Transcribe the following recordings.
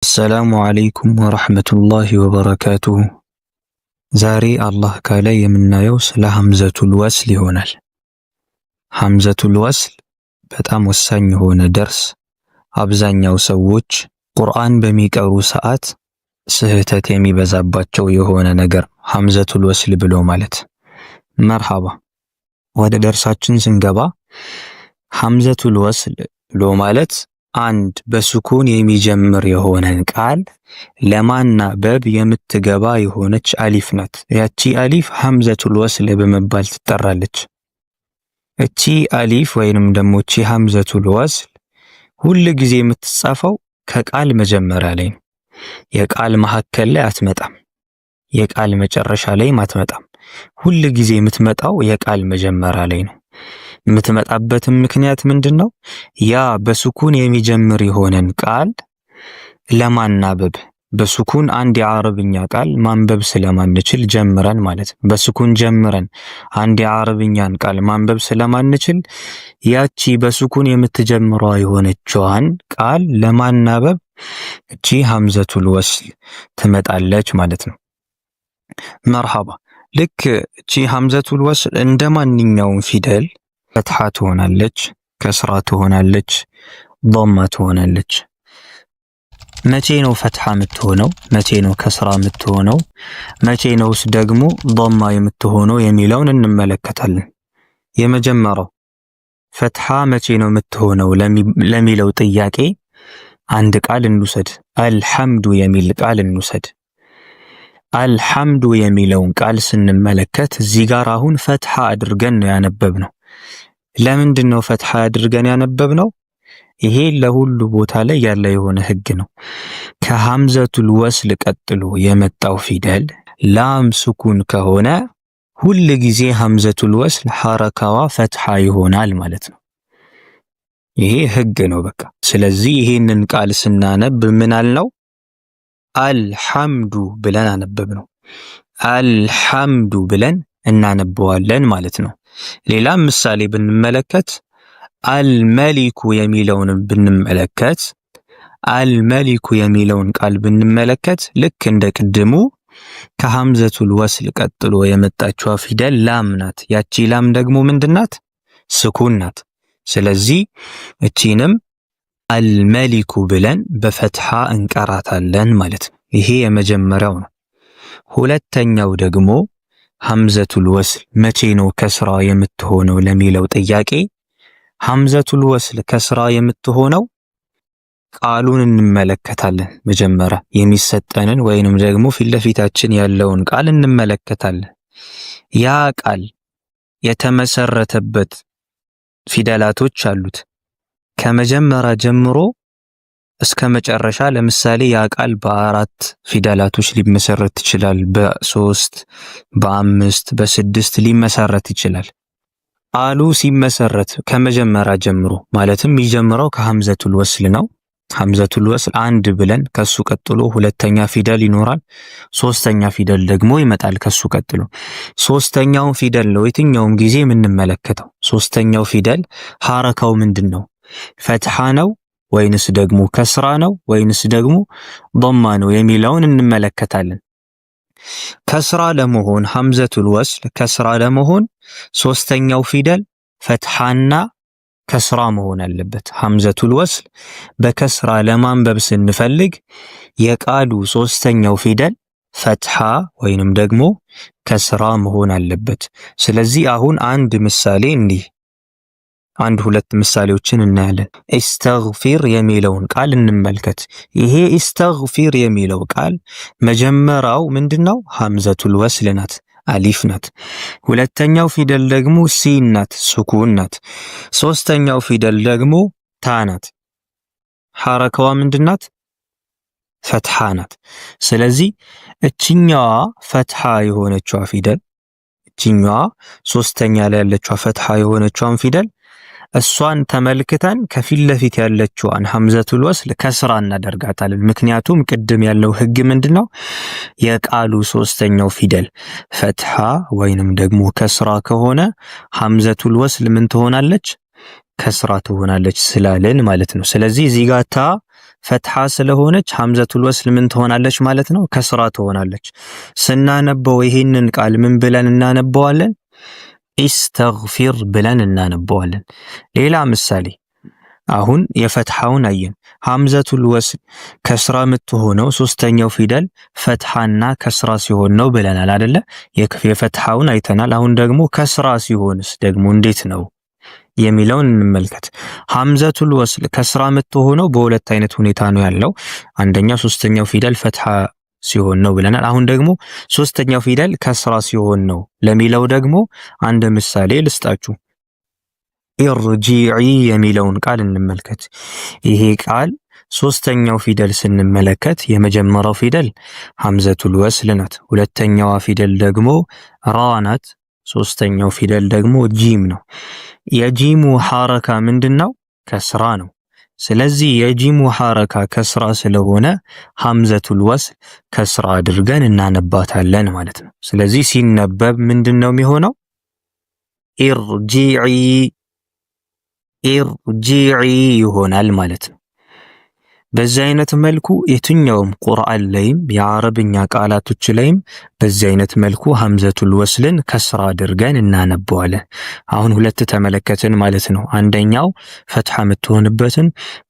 السلام عليكم ورحمة الله وبركاته። ዛሬ አላህ ካለ የምናየው ስለ ሐምዘቱል ወስል ይሆናል። ሐምዘቱል ወስል በጣም ወሳኝ የሆነ ደርስ፣ አብዛኛው ሰዎች ቁርአን በሚቀሩ ሰዓት ስህተት የሚበዛባቸው የሆነ ነገር ሐምዘቱል ወስል ብሎ ማለት። መርሐባ፣ ወደ ደርሳችን ስንገባ ሐምዘቱል ወስል ብሎ ማለት አንድ በስኩን የሚጀምር የሆነን ቃል ለማናበብ የምትገባ የሆነች አሊፍ ናት። ያቺ አሊፍ ሐምዘቱል ወስል በመባል ትጠራለች። እቺ አሊፍ ወይንም ደግሞ እቺ ሐምዘቱል ወስል ሁል ጊዜ የምትጻፈው ከቃል መጀመሪያ ላይ ነው። የቃል መካከል ላይ አትመጣም። የቃል መጨረሻ ላይም አትመጣም። ሁል ጊዜ የምትመጣው የቃል መጀመሪያ ላይ ነው። የምትመጣበትም ምክንያት ምንድን ነው? ያ በስኩን የሚጀምር የሆነን ቃል ለማናበብ፣ በስኩን አንድ የአረብኛ ቃል ማንበብ ስለማንችል ጀምረን ማለት ነው። በስኩን ጀምረን አንድ የአረብኛን ቃል ማንበብ ስለማንችል ያቺ በስኩን የምትጀምረዋ የሆነችዋን ቃል ለማናበብ እቺ ሐምዘቱል ወስል ትመጣለች ማለት ነው። መርሐባ፣ ልክ እቺ ሐምዘቱል ወስል እንደ ማንኛውም ፊደል ፈትሐ ትሆናለች፣ ከስራ ትሆናለች፣ ዶማ ትሆናለች። መቼ ነው ፈትሐ የምትሆነው? መቼ ነው ከስራ የምትሆነው? መቼ ነውስ ደግሞ ዶማ የምትሆነው የሚለውን እንመለከታለን። የመጀመሪያው ፈትሐ መቼ ነው የምትሆነው ለሚለው ጥያቄ አንድ ቃል እንውሰድ። አልሐምዱ የሚል ቃል እንውሰድ። አልሐምዱ የሚለውን ቃል ስንመለከት እዚህ ጋር አሁን ፈትሐ አድርገን ነው ያነበብነው። ለምንድን ነው ፈትሐ አድርገን ያነበብነው? ይሄ ለሁሉ ቦታ ላይ ያለ የሆነ ህግ ነው። ከሐምዘቱል ወስል ቀጥሎ የመጣው ፊደል ላም ስኩን ከሆነ ሁል ጊዜ ሐምዘቱል ወስል ሐረካዋ ፈትሐ ይሆናል ማለት ነው። ይሄ ህግ ነው በቃ። ስለዚህ ይሄንን ቃል ስናነብ ምን አልነው? አልሐምዱ ብለን አነበብነው። አልሐምዱ ብለን እናነበዋለን ማለት ነው። ሌላም ምሳሌ ብንመለከት፣ አልመሊኩ የሚለውን ብንመለከት፣ አልመሊኩ የሚለውን ቃል ብንመለከት ልክ እንደ ቅድሙ ከሐምዘቱል ወስል ቀጥሎ የመጣችዋ ፊደል ላም ናት። ያቺ ላም ደግሞ ምንድናት? ስኩን ናት። ስለዚህ እቺንም አልመሊኩ ብለን በፈትሐ እንቀራታለን ማለት ነው። ይሄ የመጀመሪያው ነው። ሁለተኛው ደግሞ ሐምዘቱል ወስል መቼ ነው ከስራ የምትሆነው ለሚለው ጥያቄ፣ ሐምዘቱል ወስል ከስራ የምትሆነው ቃሉን እንመለከታለን። መጀመሪያ የሚሰጠንን ወይንም ደግሞ ፊት ለፊታችን ያለውን ቃል እንመለከታለን። ያ ቃል የተመሰረተበት ፊደላቶች አሉት። ከመጀመሪያ ጀምሮ እስከ መጨረሻ፣ ለምሳሌ ያ ቃል በአራት ፊደላቶች ሊመሰረት ይችላል። በሶስት፣ በአምስት፣ በስድስት ሊመሰረት ይችላል። ቃሉ ሲመሰረት ከመጀመሪያ ጀምሮ፣ ማለትም የሚጀምረው ከሐምዘቱል ወስል ነው። ሐምዘቱል ወስል አንድ ብለን ከሱ ቀጥሎ ሁለተኛ ፊደል ይኖራል። ሶስተኛ ፊደል ደግሞ ይመጣል ከሱ ቀጥሎ። ሶስተኛውን ፊደል ነው የትኛውም ጊዜ የምንመለከተው። ሶስተኛው ፊደል ሐረካው ምንድን ነው? ፈትሐ ነው ወይንስ ደግሞ ከስራ ነው ወይንስ ደግሞ ዶማ ነው የሚለውን እንመለከታለን። ከስራ ለመሆን፣ ሐምዘቱል ወስል ከስራ ለመሆን ሶስተኛው ፊደል ፈትሐና ከስራ መሆን አለበት። ሐምዘቱል ወስል በከስራ ለማንበብ ስንፈልግ የቃሉ ሶስተኛው ፊደል ፈትሐ ወይንም ደግሞ ከስራ መሆን አለበት። ስለዚህ አሁን አንድ ምሳሌ እንዲህ አንድ ሁለት ምሳሌዎችን እናያለን። ኢስተግፊር የሚለውን ቃል እንመልከት። ይሄ ኢስተግፊር የሚለው ቃል መጀመሪያው ምንድነው? ሐምዘቱል ወስል ናት፣ አሊፍ ናት። ሁለተኛው ፊደል ደግሞ ሲን ናት፣ ስኩን ናት። ሶስተኛው ፊደል ደግሞ ታ ናት። ሐረካዋ ምንድናት? ፈትሐ ናት። ስለዚህ እችኛዋ ፈትሐ የሆነችዋ ፊደል፣ እችኛዋ ሶስተኛ ላይ ያለችዋ ፈትሐ የሆነችዋን ፊደል እሷን ተመልክተን ከፊት ለፊት ያለችዋን ሐምዘቱል ወስል ከስራ እናደርጋታለን። ምክንያቱም ቅድም ያለው ህግ ምንድነው? የቃሉ ሶስተኛው ፊደል ፈትሐ ወይንም ደግሞ ከስራ ከሆነ ሐምዘቱል ወስል ምን ትሆናለች? ከስራ ትሆናለች ስላልን ማለት ነው። ስለዚህ እዚህ ጋር ታ ፈትሓ ስለሆነች ሐምዘቱል ወስል ምን ትሆናለች ማለት ነው? ከስራ ትሆናለች። ስናነበው ይሄንን ቃል ምን ብለን እናነበዋለን? ኢስተግፊር ብለን እናነበዋለን። ሌላ ምሳሌ አሁን የፈትሐውን አየን። ሐምዘቱል ወስል ከስራ የምትሆነው ሶስተኛው ፊደል ፈትሐና ከስራ ሲሆን ነው ብለናል አደለ? የፈትሐውን አይተናል። አሁን ደግሞ ከስራ ሲሆንስ ደግሞ እንዴት ነው የሚለውን እንመልከት። ሐምዘቱል ወስል ከስራ የምትሆነው በሁለት አይነት ሁኔታ ነው ያለው። አንደኛው ሶስተኛው ፊደል ፈትሐ ሲሆን ነው ብለናል። አሁን ደግሞ ሶስተኛው ፊደል ከስራ ሲሆን ነው ለሚለው ደግሞ አንድ ምሳሌ ልስጣችሁ። ارجعي የሚለውን ቃል እንመልከት። ይሄ ቃል ሶስተኛው ፊደል ስንመለከት የመጀመሪያው ፊደል ሐምዘቱል ወስል ናት። ሁለተኛዋ ፊደል ደግሞ ራ ናት። ሶስተኛው ፊደል ደግሞ ጂም ነው። የጂሙ ሐረካ ምንድን ነው? ከስራ ነው። ስለዚህ የጂሙ ሐረካ ከስራ ስለሆነ ሐምዘቱል ወስል ከስራ አድርገን እናነባታለን ማለት ነው። ስለዚህ ሲነበብ ምንድን ነው የሚሆነው? ارجعي ارجعي ይሆናል ማለት ነው። በዚህ አይነት መልኩ የትኛውም ቁርአን ላይም የአረብኛ ቃላቶች ላይም በዚህ አይነት መልኩ ሐምዘቱል ወስልን ከስራ አድርገን እናነበዋለን። አሁን ሁለት ተመለከትን ማለት ነው። አንደኛው ፈትሐ የምትሆንበትን፣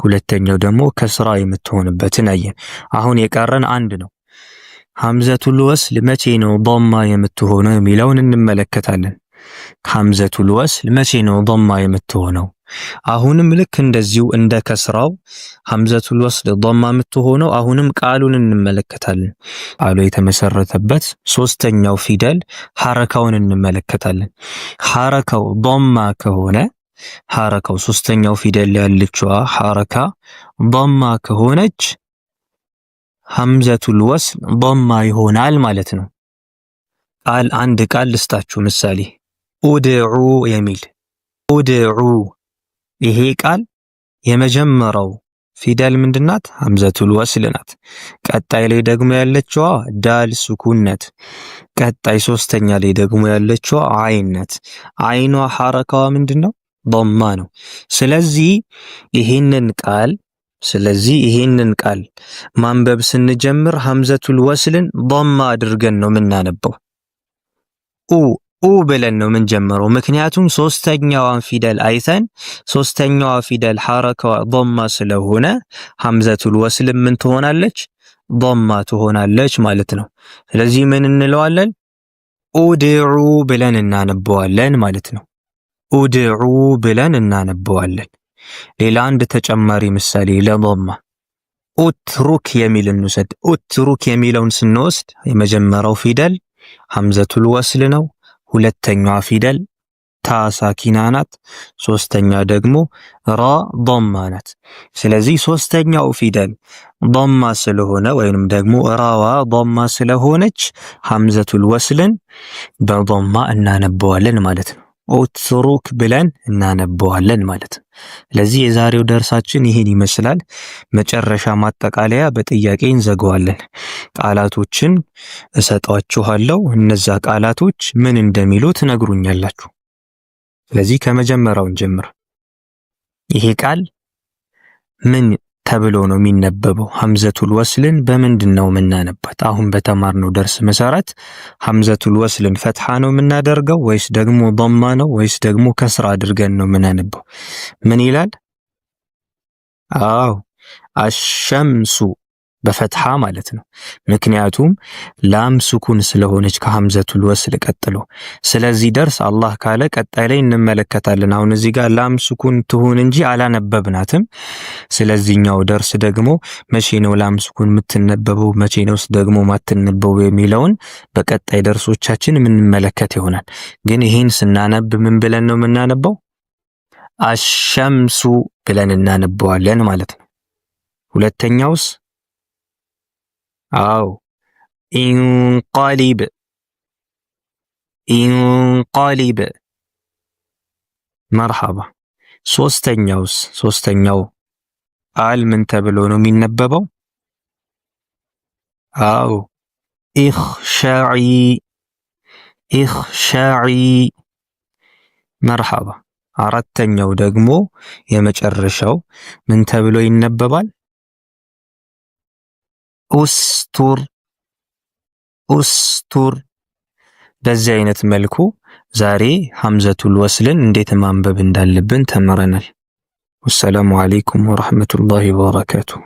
ሁለተኛው ደግሞ ከስራ የምትሆንበትን አየን። አሁን የቀረን አንድ ነው። ሐምዘቱል ወስል መቼ ነው ዶማ የምትሆነው የሚለውን እንመለከታለን። ሐምዘቱል ወስል መቼ ነው ዶማ የምትሆነው? አሁንም ልክ እንደዚሁ እንደ ከስራው ሐምዘቱል ወስል ዶማ የምትሆነው አሁንም ቃሉን እንመለከታለን። ቃሉ የተመሰረተበት ሶስተኛው ፊደል ሐረካውን እንመለከታለን። ሐረካው ዶማ ከሆነ ሐረካው ሶስተኛው ፊደል ያለችዋ ሐረካ ዶማ ከሆነች ሐምዘቱል ወስል ዶማ ይሆናል ማለት ነው። ቃል አንድ ቃል ልስጣችሁ ምሳሌ ኡድዑ የሚል ኡድዑ ይሄ ቃል የመጀመሪያው ፊደል ምንድናት? ሐምዘቱል ወስል ናት። ቀጣይ ላይ ደግሞ ያለችዋ ዳል ሱኩን ናት። ቀጣይ ሶስተኛ ላይ ደግሞ ያለችዋ አይን ናት። አይኗ ሐረካዋ ምንድነው? ዶማ ነው። ስለዚህ ይሄንን ቃል ስለዚህ ይሄንን ቃል ማንበብ ስንጀምር ሐምዘቱል ወስልን ዶማ አድርገን ነው የምናነበው። ኡ ኡ ብለን ነው የምንጀምረው። ምክንያቱም ሶስተኛዋን ፊደል አይተን ሶስተኛዋ ፊደል ሐረካዋ ዶማ ስለሆነ ሐምዘቱል ወስል ምን ትሆናለች? ዶማ ትሆናለች ማለት ነው። ስለዚህ ምን እንለዋለን? ኡድዑ ብለን እናነበዋለን ማለት ነው። ኡድዑ ብለን እናነበዋለን። ሌላ አንድ ተጨማሪ ምሳሌ ለዶማ ኡትሩክ የሚል እንውሰድ። ኡትሩክ የሚለውን ስንወስድ የመጀመሪያው ፊደል ሐምዘቱል ወስል ነው። ሁለተኛዋ ፊደል ታ ሳኪና ናት። ሶስተኛ ደግሞ ራ ዶማ ናት። ስለዚህ ሶስተኛው ፊደል ዶማ ስለሆነ ወይንም ደግሞ ራዋ ዶማ ስለሆነች ሐምዘቱል ወስልን በዶማ እናነበዋለን ማለት ነው። ኡትሩክ ብለን እናነበዋለን ማለት ነው። ስለዚህ የዛሬው ደርሳችን ይህን ይመስላል። መጨረሻ ማጠቃለያ በጥያቄ እንዘጋዋለን። ቃላቶችን እሰጧችኋለሁ። እነዛ ቃላቶች ምን እንደሚሉ ትነግሩኛላችሁ። ስለዚህ ከመጀመሪያው እንጀምር። ይሄ ቃል ምን ተብሎ ነው የሚነበበው? ሐምዘቱል ወስልን በምንድን ነው የምናነባት? አሁን በተማርነው ደርስ መሰረት ሐምዘቱል ወስልን ፈትሐ ነው የምናደርገው ወይስ ደግሞ ዶማ ነው ወይስ ደግሞ ከስራ አድርገን ነው የምናነበው? ምን ይላል? አዎ አሸምሱ በፈትሐ ማለት ነው። ምክንያቱም ላም ሱኩን ስለሆነች ከሐምዘቱል ወስል ቀጥሎ። ስለዚህ ደርስ አላህ ካለ ቀጣይ ላይ እንመለከታለን። አሁን እዚህ ጋር ላም ሱኩን ትሁን እንጂ አላነበብናትም። ስለዚህኛው ደርስ ደግሞ መቼ ነው ላም ሱኩን የምትነበበው፣ መቼ ነውስ ደግሞ ማትነበበው የሚለውን በቀጣይ ደርሶቻችን የምንመለከት ይሆናል። ግን ይህን ስናነብ ምን ብለን ነው የምናነበው? አሸምሱ ብለን እናነበዋለን ማለት ነው። ሁለተኛውስ አዎ انقلب انقلب። መርሐባ። ሶስተኛውስ ሶስተኛው ቃል ምን ተብሎ ነው የሚነበበው? አዎ اخشعي اخشعي። መርሐባ። አራተኛው ደግሞ የመጨረሻው ምን ተብሎ ይነበባል? ኡስቱር ኡስቱር። በዚህ አይነት መልኩ ዛሬ ሐምዘቱል ወስልን እንዴት ማንበብ እንዳለብን ተምረናል። ወሰላሙ አለይኩም ወረሕመቱላሂ ወበረካቱሁ።